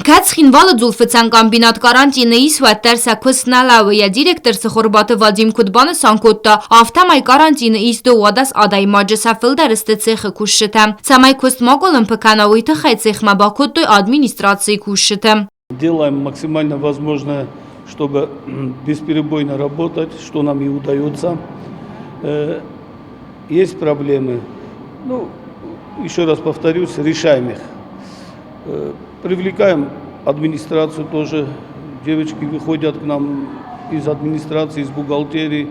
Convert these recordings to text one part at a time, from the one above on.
Кӕд Цхинвалы дзулфыцӕн комбинат карантины ис, уӕддӕр сӕ куыст нӕ лӕууы. Йӕ директор Цыхуырбаты Вадим куыд банысан кодта, афтӕмӕй карантины ис 12 адӕймаджы, сӕ фылдӕр сты цехы кусджытӕ. Цӕмӕй куыст ма къуылымпы кӕна, уый тыххӕй цехмӕ бакодтой администрацийы кусджыты. Делаем максимально возможное, чтобы бесперебойно работать, что нам и удается. Есть проблемы, ну, еще раз повторюсь, решаем их. Привлекаем администрацию тоже. Девочки выходят к нам из администрации, из бухгалтерии.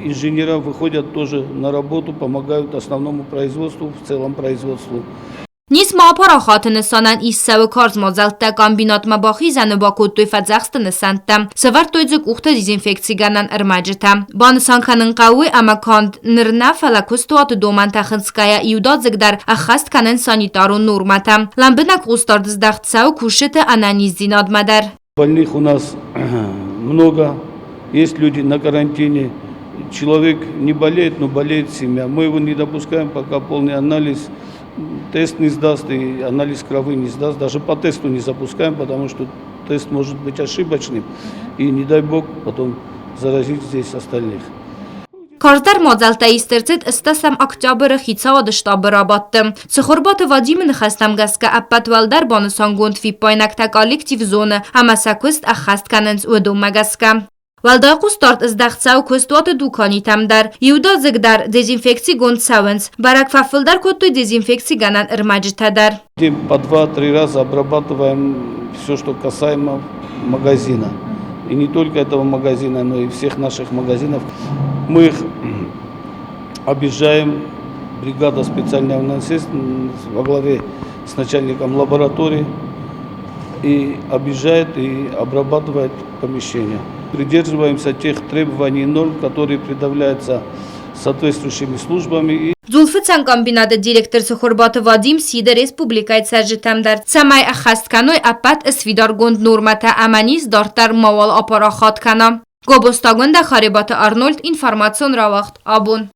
Инженера выходят тоже на работу, помогают основному производству, в целом производству. Низ ма апарахаты нысанӕн ист цӕуы карз мадзӕлттӕ, комбинатмӕ бахизӕны бакодтой фӕдзӕхсты нысӕнттӕ, сӕвӕрдтой дзы къухты дезинфекцигӕнӕн ӕрмӕджытӕ. Банысан кӕнын хъӕуы, ӕмӕ канд ныр нӕ, фӕлӕ куыстуаты домӕнтӕ хынцгӕйӕ иудадзыг дӕр ӕххӕст кӕнынц санитарон нормӕтӕ. Лӕмбынӕг хъусдард здӕхт цӕуы кусджыты ӕнӕниздзинадмӕ дӕр. Больных у нас много, есть люди на карантине. Человек не болеет, но болеет семья. Мы его не допускаем, пока полный анализ, тест не сдаст и анализ крови не сдаст. Даже по тесту не запускаем, потому что тест может быть ошибочным. И не дай бог потом заразить здесь остальных. Карздӕр мадзӕлттӕ ист ӕрцыд ӕстӕсӕм октябры хицауады штабы рабадты. Цыхуырбаты Вадимы ныхӕстӕм гӕсгӕ ӕппӕт уӕлдӕр банысангонд фиппаинӕгтӕ коллектив зоны ӕмӕ сӕ куыст ӕххӕст кӕнынц уыдонмӕ гӕсгӕ. Уӕлдай хъусдард здӕхт цӕуы куыстуаты дуканитӕм дӕр. Иудадзыг дӕр дезинфекцигонд цӕуынц. Бӕрӕг фӕфылдӕр кодтой дезинфекцигӕнӕн ӕрмӕджытӕ дӕр. По два-три раза обрабатываем все, что касаемо магазина. И не только этого магазина, но и всех наших магазинов. Мы их объезжаем, бригада специальная у нас есть во главе с начальником лаборатории, и объезжает и обрабатывает помещение. Придерживаемся тех требований и норм, которые предъявляются соответствующими службами. Дзулфыцӕн комбинаты директор Цыхуырбаты Вадим сиды республикӕйы цӕрджытӕм дӕр, цӕмӕй ӕххӕст кӕной ӕппӕт сфидаргонд нормӕтӕ ӕмӕ низ дарддӕр мауал апарахат кӕна. Гобозтагондӕ Харебаты Арнольд, информацион рауагъд, абон.